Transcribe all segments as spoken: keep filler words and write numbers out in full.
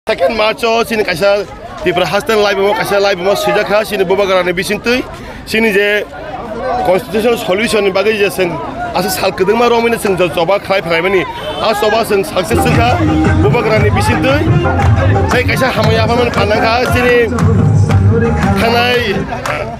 Second March o chini kaisa Tripura haste ni laibuma, kaisa laibuma swijak kha chini Bubagrani bisingtwi. Chini je constitutional solution ni bagwi je chwng aswk sal kwdwkma romwi no chwng je choba khlai phlaimani, a choba chwng success wngkha Bubagrani bisingtwi. Tei kaisa hamya apharmani phan nangkha chini thangnai,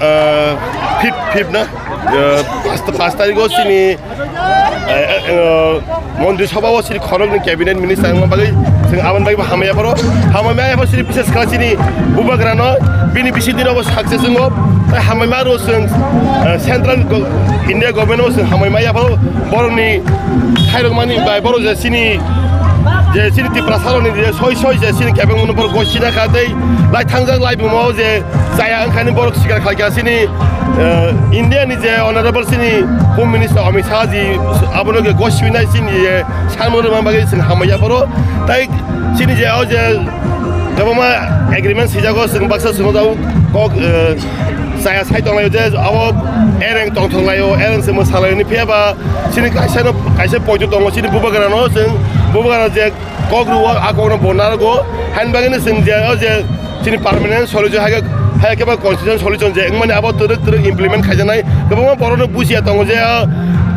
ah, fifth, fifth na, ah, pas, pas tarikh o chini, eh, eh, eh, Montri Sabha o chini khoroknwi cabinet minister wngma bagwi chwng aboni bagwi hamya pharo. Hamya pharo chini bises kha chini Bubagrano bini bisingtwi no bo success wngo. Tei hamya ma ro chwng, eh, central go-, India government o chwng hamya ma ya pharo borokni khairokmani bai borok je chini, je chini Tiprasarokni je soi soi je chini kebengmano borok gosina kha tei lai thangjak laibuma o je chaya wngkhani borok sikar khlaikha chini, eh, India ni je honorable chini Home Minister Amit Shah ji abono je gosibinai chini je samung rwma bagwi chwng hamya pharo. Tei chini je o je kwbangma agreement sijago chwng baksa chwngno kok, eh, chaya sai tonglaio je abo ereng tongthok laio, ereng se mwsa laio ni phiya ba chini kaisa no, kaisa poito tongo chini Bubagrano chwng Bubagra je kok rwo, a kokno bo narwgo. Haini bagwino chwng je, o je chini permanent solution hai khe, hai khe ba constitutional solution je wngmani abo twrwk twrwk implement khaijaknai. Kwbangma borokno bujiya tongo je, o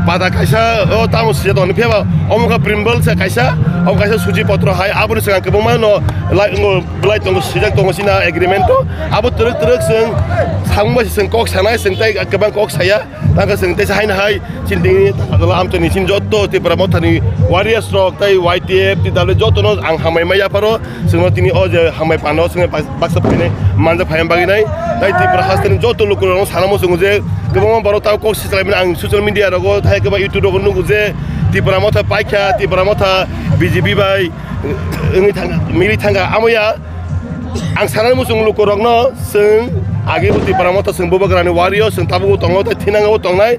pada kaisa, o tamo sija tongo, phiya ba omo kha preamble se kaisa, omo kaisa suchi potro hai, aboni swkang kwbangma no lai, no belai tongo, sijak tongo chini agreement o. Abo twrwk twrwk chwng samung bai se chwng kok sanai, chwng tei kwbang kok saya. Tangkha chwng teisa haino hai chini tini Agartala amchaini chini joto Tipra Mothani warriors rok tei Y T F, T W jotono ang hambai ma yapharo. Chwngno tini o je hambai pano chwngno bak-, baksa phainai manjak phaina bagwi nai. Tei Tripura hasteni joto lukurokno sana muchungo je kwbangma borok tabuk kok sichalaimani ang social media rogo, tei kwbang YouTube rogo nugo je Tipra Motha paikha, Tipra Motha B J P bai wngwi thangkha, mili thangkha. Amo ya. Ang sanani muchung lukurokno, chwng age bo Tipra Motha, chwng Bubagrani warrior, chwng tabukbo tongo tei thinango tongnai.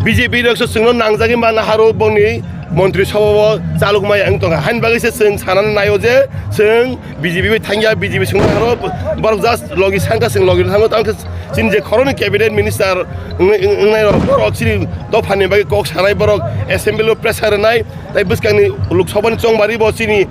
B J P rokse chwngno nangjagwi manna haro bongni Montri Sabha o chalok maya wng tongkha. Haini bagwi se chwng sanani naio je chwng B J P bai thangya, B J P chwngno haro borok just logi sangkha, chwng logi thango, tamo khe chini je khoroknwi cabinet minister wng-, wng-, wngnai rok, borok chini dophani bagwi kok sanai, borok assembly o pressure rwnai. Tei bwskangni Lok Sabhani chongbari bo chini,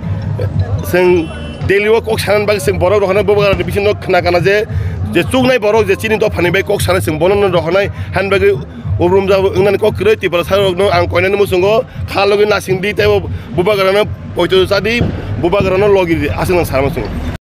chwng Delhi o kok sanani bagwi chwng borok rohornai, Bubagrani bisingo khna kana je, je chuknai borok je chini dophani bai kok sanai chwng bono no rohornai, hani bagwi ubrumjak wngnani kok kwrwi Tiprasa rokno ang koinani muchungo kha logi nasing di tei bo Bubagrano poito cha di, Bubagrano logi di, aswk nang sana muchungo.